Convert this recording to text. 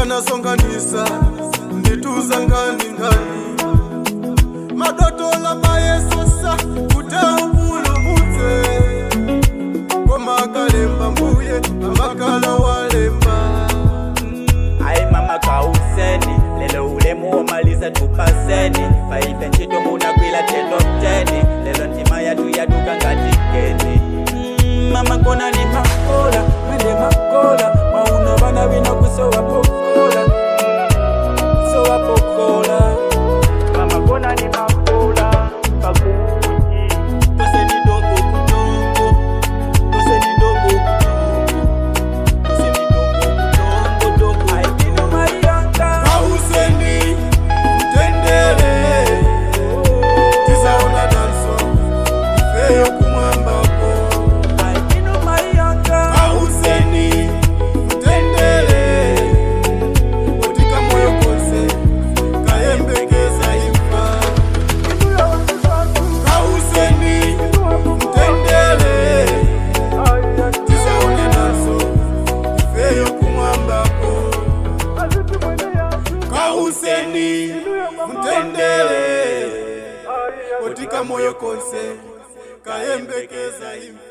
Akanasonkhanisa ndituza ngani ngani. Madotola mayesosa kuti upulumutse, koma akalemba mbuye amakala walemba. Ayi mama, kauseni lelo ulemu womaliza tupaseni paife ntchito munagwila 10 of 10. Lelo ndima yathu yaduka ngati geni. Mama kona ni makola mwende makola mauno vana vina kusowa pokola kusowa pokola. Mama kona ni makola pakuji toseni dongo kutongo toseni dongo kutongo toseni dongo kutongo dongo aitino marianga. Kauseni mtendere, tizaona danso ifeyo kumwambako. Aitino marianga. Kauseni mtendere, utika moyo konse kayembekeza imfa. Kauseni mtendere, tizaona danso ifeyo kumwambako. Kauseni mtendere, utika moyo konse kayembekeza imfa.